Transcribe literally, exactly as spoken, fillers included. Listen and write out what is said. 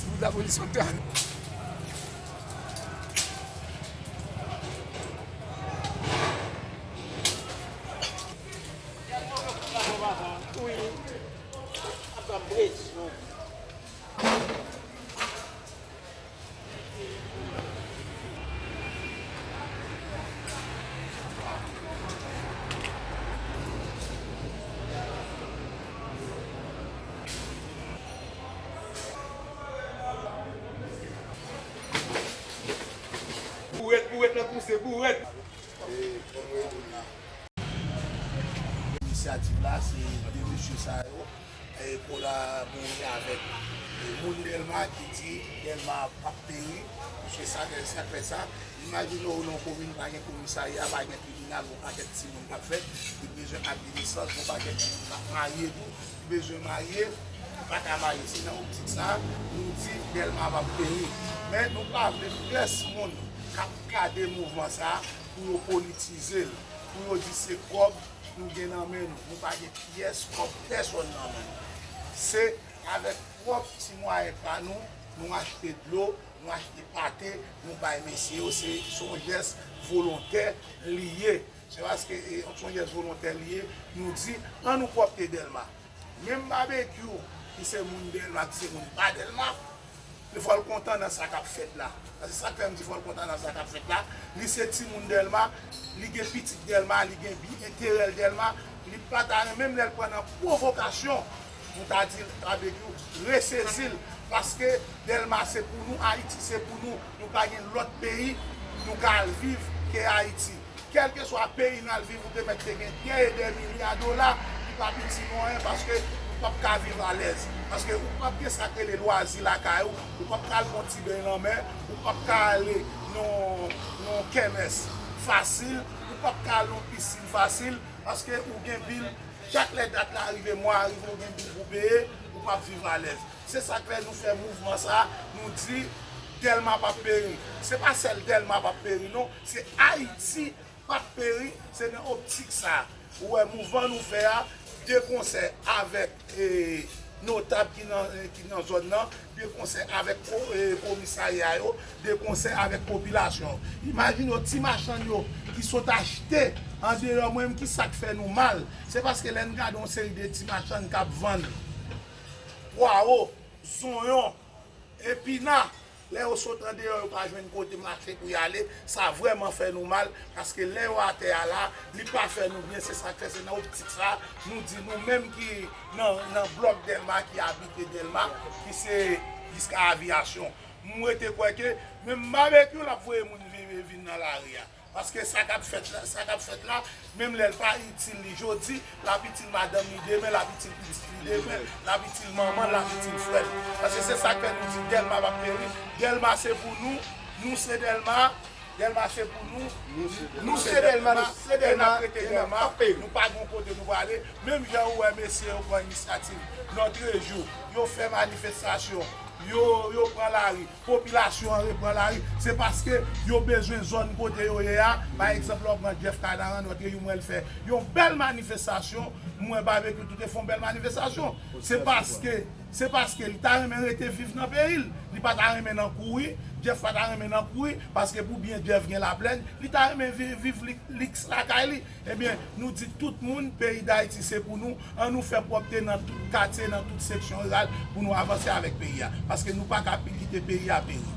Pou lapolis sòt. Wi. Ap ban m presyon. Bourèt, bourèt nan pouse, bourèt. E, kòm rele la. Inisyativ la, se de mesye sa yo, e, kolabore avèk, e, moun Dèlma ki di Dèlma p ap peri, paske sa, sa k fè sa. Imajine w nan yon komin, pa gen komisarya, pa gen tribinal, gon pakèt timoun k ap fèt, li bezwen ak de nesans, gon pakèt timoun k ap marye tou, li bezwen marye, li pa ka marye. Se nan optik sa, nou di Dèlma p ap peri. Men nou pa vle pyès moun k ap gade mouvman sa pou yo politize l, pou yo di se kòb nou gen nan men nou. Nou pa gen pyès kòb pèsonn nan men nou. Se avèk pwòp ti mwayen pa nou, nou achte dlo, nou achte pate, nou bay mesye yo. Se, se yon jès volontè li ye. Se paske, e, se yon jès volontè li ye, nou di, ann nou pwòpte Dèlma. Menm Babekyou, ki se moun Dèlma, ki se moun pa Dèlma, li fò l kontan nan sa k ap fèt la. Paske sa k fè m di fò l kontan nan sa k ap fèt la, li se timoun Dèlma, li gen pitit Dèlma, li gen bi enterè l Dèlma, li pa ta renmen, menm lè l pran nan pwovokasyon, nou ta di l, Babekyou, resezi l, paske Dèlma se pou nou, Ayiti se pou nou, nou pa gen lòt peyi nou ka al viv ke Ayiti. Kèlkeswa peyi n al viv, ou te mèt te gen dè e dè milya dola, li p ap itil nou anyen, paske ou p ap ka viv alèz. Paske ou p ap gen sa k rele lwazi lakay ou, ou p ap ka al pran ti beny lanmè, ou p ap ka ale nan, nan kèmès fasil, ou p ap ka al nan pisin fasil, paske ou gen bil, chak lè dat la rive, mwa a rive, ou gen bil pou peye, ou p ap viv alèz. Se sa k fè nou fè mouvman sa, nou di Dèlma p ap peri. Se pa sèl Dèlma p ap peri, non, se Ayiti p ap peri, se nan optik sa. Ou wè, mouvman nou fè a, de konsè avèk, e, notab ki nan, ki nan zòn nan, de konsè avèk ko-, e, komisarya yo, de konsè avèk popilasyon. Imajine w, ti machann yo ki sot achte andeyò, mwen menm, ki sa k fè nou mal? Se paske lè n gade yon seri de ti machann k ap vann pwawo, zonyon, epina, lè yo sot andeyò, yo pa jwenn kote mache pou y ale, sa vrèman fè nou mal, paske lè yo atè a la, li pa fè nou byen, se sa k fè, se nan optik sa, nou di nou menm ki nan, nan blòk Dèlma, ki abite Dèlma, ki se jiska Aviyasyon. M rete kwè ke menm Babekyou l ap voye moun vin, vin nan lari a. Paske sa k ap fèt la, sa k ap fèt la, menm lè l pa itil li jodi, l ap itil madanm li demen, l ap itil pitit li demen, l ap itil manman l, l ap itil frè l. Paske se sa k fè nou di Dèlma p ap peri. Dèlma se pou nou, nou se Dèlma, Dèlma se pou nou, nou se Dèlma, e n ap rete Dèlma, nou pa gen kote nou prale. Menm jan ou wè mesye yo pran inisyativ, lòt jou, yo fè manifestasyon, yo, yo pran lari. Popilasyon an repran lari, se paske yo bezwen zòn kote yo ye a. Pa egzanp, lè w pran Jeff Canaran, nòt reyou mwen l fè yon bèl manifestasyon, mwen Babekyou tou te fè yon bèl manifestasyon. Se paske, se paske li ta renmen rete viv nan peyi l. Li pa ta renmen nan kouri, Jeff pa ta renmen nan kouri, paske pou byen Jeff gen laplèn, li ta renmen vi-, viv li-, liks lakay li. Ebyen, nou di tout moun, peyi Dayiti se pou nou, ann nou fè pwòpte nan tout katye, nan tout seksyon riral pou nou avanse avèk peyi a. Paske nou pa ka pi kite peyi a peri.